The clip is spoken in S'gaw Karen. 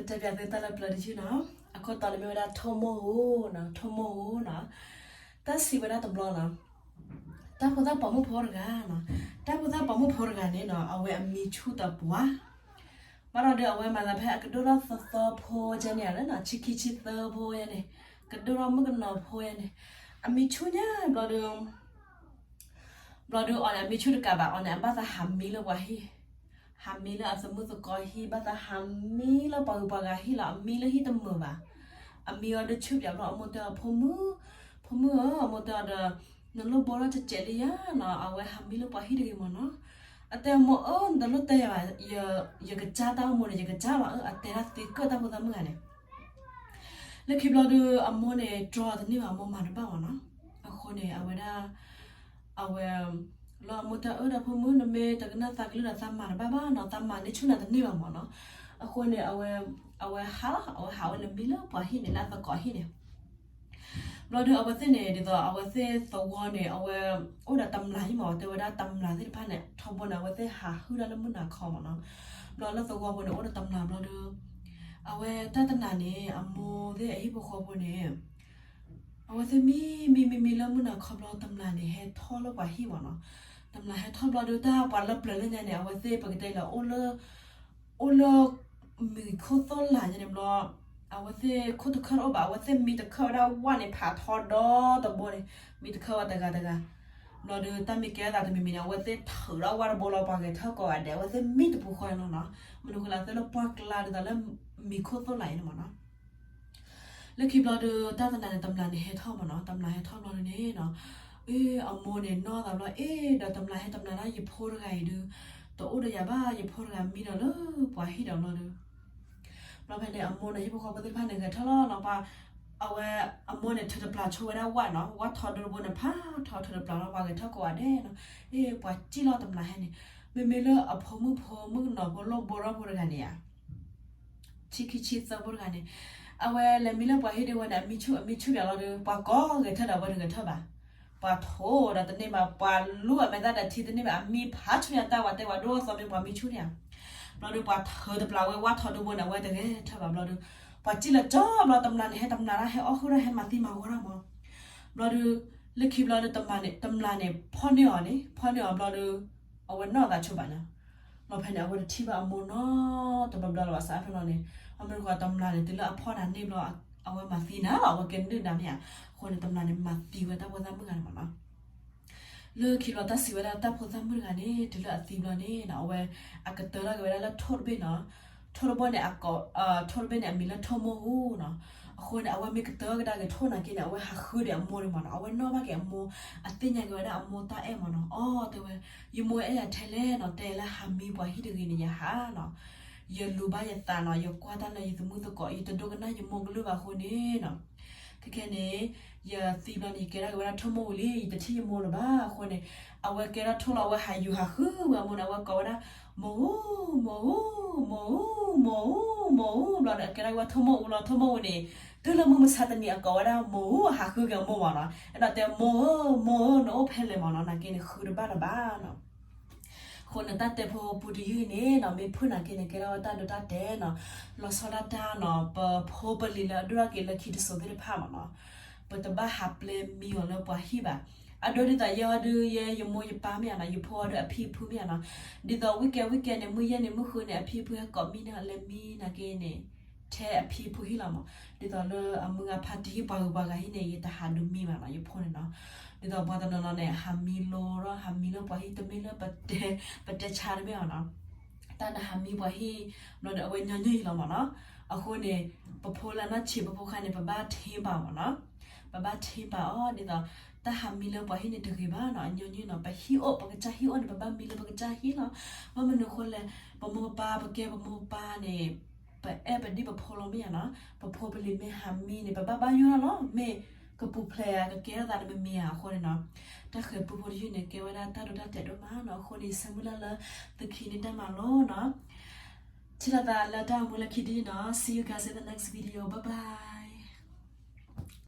တဲပၠးသုတၢ်လၢပျၢၤတယုၢ်နီၤ, အခိၣ်တီန့ၣ်မ့ၢ်ဝဲဒၣ်ထိၣ်မိၢ်ဧိၤနီၤ, ထိၣ်မိၢ်ဧိၤနီၤ, တၢ်စံးဝဲဒၣ်တဘျီနီၤ, တၢ်ဖိသၣ်ပိာ်မုၣ်ဖိတဂၤနီၤ, တၢ်ဖိသၣ်ပိာ်မုၣ်ဖိတဂၤန့ၣ်နီၤ အဝဲအမံဆူၣ်သပှၢ်, ဘၣ်ဒီးအဝဲမၤသးဖဲအကဒိၣ်ထီၣ်သီသီဖိယဲန့ၣ် လၢနီၤ ဆံခံဆံသၢဖိယဲန့ၣ်, ကဒိၣ်ထီၣ်မုၣ်ကနီၤဖိယဲန့ၣ်, အမံဆူၣ်ညါဘျီဒီး ဘျီဒီးအီၤန့ၣ် အမံဆူၣ်တကးဘၣ် အီၤန့ၣ် အဘၣ်သးဟးမံလၢပှၤဟံၣ်, ဟးမံလၢအသမုၣ်သကိးဟံၣ် ဘၣ်သးဟးမံလၢပှၤဂုၤပှၤဂၤဟံၣ်လီၤ, အမံလၢဟံၣ်တမုာ်ဘၣ်, အမံအီၤဒီးဆူၣ်ပၠးဘျီ အမိၢ်တဲအီၤ ဖိမုၣ်, ဖိမုၣ်ဧၢ, အမိၢ်တဲအီၤဒီး နလိၣ်ဘီထီၣ်ကဲးကဲးလံယၤနီၤ, အဝဲဟးမံလၢပှၤဟံၣ်တဂ့ၤမၢ်နီၤ, အတဲအမိၢ်ဧၢ နတလိၣ်တဲယၤဘၣ်, ယကစၢ်တၢ်အိၣ်မူန့ၣ် ယကစၢ်လီၤဧၢ, အတဲဒၣ်သ့ကၢၣ်တၢ်ဖိသၣ်မုၣ်ဂၤန့ၣ် လၢခံဘျီဒီး အမိၢ်န့ၣ် တြီတန့ၢ်ဘၣ် အမိၢ်မၤတဘၣ်မၢ်နီၤ, အဃိန့ၣ် အဝဲဒၣ် အဝဲ လၢအမိၢ်တဲအၢဒီး ဖိမုၣ် နမ့ၢ်တကနၣ်သးကလုၢ်ဒီး သးမၤတဘၣ်ဘၣ်နီၤ, သးမၤန့ၢ်ဆူၣ်နၤတန့ၢ်ဘၣ်မၢ်နီၤ, အဃိန့ၣ် အဝဲ အဝဲဟးလီၤ, အဝဲဟးဝဲလဲၤမံလၢပှၤဟံၣ်န့ၣ် လၢအသကိးဟံၣ်န့ၣ် ဘျီဒီးအဝဲသ့ၣ်န့ၣ် ဒ်သိးအဝဲသ့ၣ်သဝီန့ၣ် အဝဲ အိၣ်ဒီးတမျာ်ဟံၣ်မၢ်, တဲဝဲဒၣ်တမျာ်သ့ၣ်တဖၣ်န့ၣ် ထီဘိန့ၣ် အဝဲသ့ၣ်ဟးဟုၣ်ဒၣ်လၢမုၢ်နၤခီမၢ်နီၤ, ဘျီလၢသဝီဖိန့ၣ် အိၣ်ဒီးတမျာ်ဘျီဒီး အဝဲတၢ်တနၤန့ၣ် အမိၢ်သ့ၣ်အဟံၣ်ဖိဃီဖိန့ၣ် အဝဲသ့ၣ်မံ မံ မံ မံလၢမုၢ်နၤခီဘျီ တမျာ်န့ၣ် ဟဲထီၣ်လၢပှၤဟံၣ်မၢ်နီၤ, တမျာ်ဟဲထီၣ်ဘျီဒီး တၢ်ပှၤလၢပျၢၤလၢညါန့ၣ် အဝဲသ့ၣ်ပကတဲလၢ အိၣ်လၢ အိၣ်လၢ မံၤခိၣ်သိၣ်လၢ်ညါန့ၣ်ဘျီ အဝဲသ့ၣ်ခိၣ်တခၢၣ်တအိၣ်ဘၣ်, အဝဲသ့ၣ်မံတခၢၣ်ဝဲဒၣ်ဝၣ်န့ၣ် ဖးထီဒီတဘိန့ၣ်, မံတခၢၣ်ဝဲတဂၤတဂၤ, ဘျီဒီးတၢ်မ့ၢ်ကဲထီၣ်သးတမံၤမံၤန့ၣ် အဝဲသ့ၣ်ထုးဒီးဝၣ်တဘိလီၤ ပှၤဂဲၤထၢၣ်ကိးဂၤဒဲး, အဝဲသ့ၣ်မံတပူၤဃီန့ၣ်လီၤနီၤ, မနုၤဃိလၢအသ့ၣ်လၢပှၢ်ကျါဒ်သိးလၢမံၤခိၣ်သိၣ်လၢ်အံၤန့ၣ်မၢ်နီၤ လၢခံဘျီဒီး တၢ်တနၤန့ၣ် တမျာ်န့ၣ်ဟဲထီၣ်မၢ်နီၤ, တမျာ်ဟဲထီၣ်ဘျီဒုန့ၣ်နီၤ, အ့ အမိၢ်န့ၣ်နီၢ်သးဘျီ အ့ ဒီးတမျာ်ဟဲ တမျာ်ဒၣ် ယဖိတဂၤအံၤဒုး တအိၣ်ဒီးယၤဘၣ်, ယဖိတဂၤမံဒီးလၢပှၤဟံၣ်ဒီးဘျီဒီး ဘျီဖဲန့ၣ် အမိၢ်န့ၣ် ဟံၣ်ဖိဃီဖိသ့ၣ်တဖၣ်န့ၣ် ဂဲၤထၢၣ်လီၤနီၤ, ပှၤ အဝဲ အမိၢ်န့ၣ် ထုးတပျၢ်ဆိဝဲဒၣ်ဝၣ်နီၤ, ဝၣ်ထီဒိတဘိန့ၣ် ဖးထီထုးတပျၢ်လီၤ ပှၤဂဲၤထၢၣ်ကိးဂၤဒဲးနီၤ, အ့ ပှၤစံၣ်လီၤတမျာ်ဟဲန့ၣ်, မ့မ့ၢ်လၢအဖိမုၣ်ဖိမုၣ်ကနီၤဖိလိၣ်ဘိထီၣ်ဖိတဂၤန့ၣ်ဧါ ဆံခံဆံသၢဖိတဂၤန့ၣ်, အဝဲလဲၤမံလၢပှၤဟံၣ်ဒုးဝဲန့ၣ် အမံဆူၣ် အမံဆူၣ်ပၠးလီၤဒီး ပှၤကိးဂဲၤထၢၣ်ဒီး အဝဲတဂဲၤထၢၣ်ဘၣ်, ပှၤထိးဒီးတန့ၢ်ဘၣ်, ပှၤလူအမဲာ်သၣ်ဒီးထံတန့ၢ်ဘၣ်, အမံဖးဆူၣ်ညါတၢ်ဝဲတဲဝဲဒိၣ်အသီမ့ၢ်ပှၤမံဆူၣ်န့ၣ်ဧါ, ဘျီဒီးပှၤထုးတပျၢ်ဝဲဝၣ်ထီဒိဘိန့ၣ် အဝဲတဂဲၤထၢၣ်ဘၣ်ဘျီဒီး ပှၤစံၣ်လီၤကၠီဘျီ တမျာ်န့ၣ် ဟဲတမျာ်ဒၣ် ဟဲအီၣ်ဃုာ်ဒီး ဟဲမၤသံမၤဝီဒၣ်မၢ်, ဘျီဒီး လၢခံဘျီဒီး တမျာ်န့ၣ် တမျာ်န့ၣ် ဖီၣ်န့ၢ်အီၤန့ၣ် ဖီၣ်န့ၢ်အီၤဘျီဒီး အဝဲနီၢ်သးဆိဘၣ်န့ၣ်, ဘျီဖဲန့ၣ် အဝဲတထံၣ်ဘၣ်အမိၢ်နီတဘျီဘျီလၢၤဘၣ် စးဖဲလီၤန့ၣ်, အမ့ၢ်တခီ တမျာ်န့ၣ် တုၤလၢအဖီၣ်နၤန့ၢ်ဘျီ အဝဲမၤသံနၤလီၤ အဝဲကဲနုာ်နၤမ့ၢ်ဧါ, အဃိန့ၣ် တမျာ်န့ၣ် မၤသံဝဲတၢ်ဖိသၣ်မုၣ်ဂၤန့ၣ်မၢ်နီၤ လၢခံဘျီတၢ်စံးဝဲဒၣ်တၢ်ဖိသၣ်မုၣ်တဂၤန့ၣ် တုၤလၢအသံဘျီန့ၣ်နီၤ အဝဲ အကတၢၢ်ထီၣ်က့ၤဝဲဒၣ်လၢထိၣ်တဘ့ၣ်နီၤ, ထိၣ်တဘိန့ၣ် အကိး ထိၣ်တဘ့ၣ်န့ၣ် အမံၤလၢထိၣ်မိၢ်ဧိၤနီၤ, အဃိန့ၣ် အဝဲမ့ၢ်ကတၢၢ်ကဒါက့ၤထိၣ်နာ်က့န့ၣ် အဝဲဟးဃုဒီးအမိၢ်န့ၣ်မၢ်နီၤ, အဝဲနီၣ်ဘၣ်က့ၤအမိၢ်, အသ့ၣ်ညါက့ၤဝဲဒၣ်အမိၢ်တၢ်အဲၣ်မၢ်နီၤ, အီတဲဝဲ, ယမိၢ်အဲၣ်ယၤထဲလဲၣ်နီၤ, တဲလၢဟးမံပှၤဟံၣ်တဂ့ၤန့ၣ် ယဟးနီၤ, ယလူၤဘၣ်ယသးနီၤ, ယကွၢ်တၢ်လၢယသမုၣ်သကိး ယတဒိကနၣ်ယမိၢ်ကလုၢ်ဘၣ်အဃိန့ၣ်နီၤ ခဲခဲန့ၣ် ယသံဘျီန့ၣ် ယကဲထီၣ်က့ၤဝဲဒၣ်ထိၣ်မိၢ်ဧိၤလံ, ယတထံၣ်ယမိၢ်လၢၤဘၣ်အဃိန့ၣ်, အဝဲကဲထီၣ်ထိၣ်လီၤ အဝဲဟးယူၤဟးဃုဝဲအမိၢ်န့ၣ် အဝဲကိးဝဲဒၣ် မိၢ်ဧိၤ, မိၢ်ဧိၤ, မိၢ်ဧိၤ, မိၢ်ဧိၤ, မိၢ်ဧိၤ, ဘျီဒီး ကဲထီၣ်က့ၤဝဲထိၣ်မိၢ်ဧိၤလီၤ, ထိၣ်မိၢ်ဧိၤန့ၣ် တုၤလၢမုၢ်မဆါတနံၤအကိးဝဲဒၣ်မိၢ်ဧိၤ အဟးဃုက့ၤအမိၢ်မၢ်နီၤ, အဲၣ်ဒိးတဲမိၢ်ဧၢ, မိၢ်ဧၢ, နအိၣ်ဖဲလဲၣ်မၢ်နီၤ, နာ်က့န့ၣ် ဃုတဘၣ်လၢၤဘၣ်နီၤ အဃိန့ၣ် တၢ်တဲဖိပူတယုၢ်အံၤန့ၣ်နီၤ မ့ၢ်ဖုၣ်နာ်က့န့ၣ် ကဲထီၣ်ဝဲတၢ်ဒိတၢ်တဲာ်နီၤ, လီၤဆီဒၣ်တၢ်နီၤ ပဖိပလံၤလၢအဒိၣ်ထီၣ်က့ၤလၢခံတစိၤသ့ၣ်တဖၣ်မၢ်နီၤ, ပတဘၣ်ဟးပျဲမံအီၤလၢပှၤဟံၣ်ဘၣ်. အဒိဒ်သိးယဲအီၤဒုး ယဲယမိၢ်ယပၢ်မ့ၢ်ဧါနီၤ, ယဖိအီၤဒုးအဖံအဖုမ့ၢ်ဧါနီၤ, ဒ်သိးဝံကဲဝံကဲန့ၣ် မုၢ်ယဲၢ်နံၤမုၢ်ဃုနံၤ အဖံအဖုဟဲကိးမံန့ၣ်လဲၤမံနာ်က့န့ၣ် ထဲအဖံအဖုဟံၣ်လီၤမၢ်. ဒ်သိးလၢအမုၢ်ဂၤဖါတံၢ်ဟံၣ်ပှၤဂုၤပှၤဂၤဟံၣ်န့ၣ် ယတဟးဒုးမံဘၣ်နီၤ ယဖိန့ၣ်နီၤ. ဒ်သိးပှၤတနီၤနီၤန့ၣ် ဟးမံလိဒီး ဟးမံလၢပှၤဟံၣ် တမ့ၢ်လၢ ပတဲဆါတမ့ၢ်ဘၣ်နီၤ. တၢ်နဟးမံပှၤဟံၣ် ဘျီဒီး အဝဲညီနုၢ်အံၤလီၤမၢ်နီၤ. အဃိန့ၣ် ပဖိလၢနီၢ်ဆံး ပဖိခါန့ၣ် ပဘၣ်ထ့ပာ်မၢ်နီၤ. ပဘၣ်ထ့ပာ်အီၤ ဒ်သိး တၢ်ဟးမံလၢပှၤဟံၣ်န့ၣ်တဂ့ၤဘၣ်နီၤ, အညီနုၢ်နီၤ. ပဟံၣ်အိၣ် ပကစၢ်ဟံၣ်အိၣ်န့ၣ် ပဘၣ်မံလၢပကစၢ်ဟံၣ်လီၤ. ဘၣ်မနုၤအဃိလဲၣ်, ပမိၢ်ပပၢ် ပကဲပမိၢ်ပပၢ်န့ၣ် ပအဲၣ်ပဒံၣ်ပဖိလီၤမ့ၢ်ဧါနီၤ. ပဖိပလံၤမ့ၢ်ဟးမံန့ၣ် ပဘၣ်ဘၣ်ယိၣ်ထီၣ်လီၤ. မ့ၢ်ကပူၤဖျဲးဧါ ကကဲထီၣ်သးန့ၣ်မ့ၢ်မ့ၢ်ဧါ. အဃိန့ၣ်နီၤ, တၢ်ဃဲၤပူဖိတယုၢ်န့ၣ် ကဲဝဲဒၣ်တၢ်ဒိတၢ်တဲာ်ဒိၣ်မးနီၤ. အဃိန့ၣ် ယဆၢမုၢ်လၢ်လၢ သုခံန့ၢ်တၢ်မၤလိနီၤ. ထံၣ်လိာ်သးလၢတၢ်အိၣ်မူလၢခံတယုၢ်နီၤ. See you guys in the next video. Bye bye.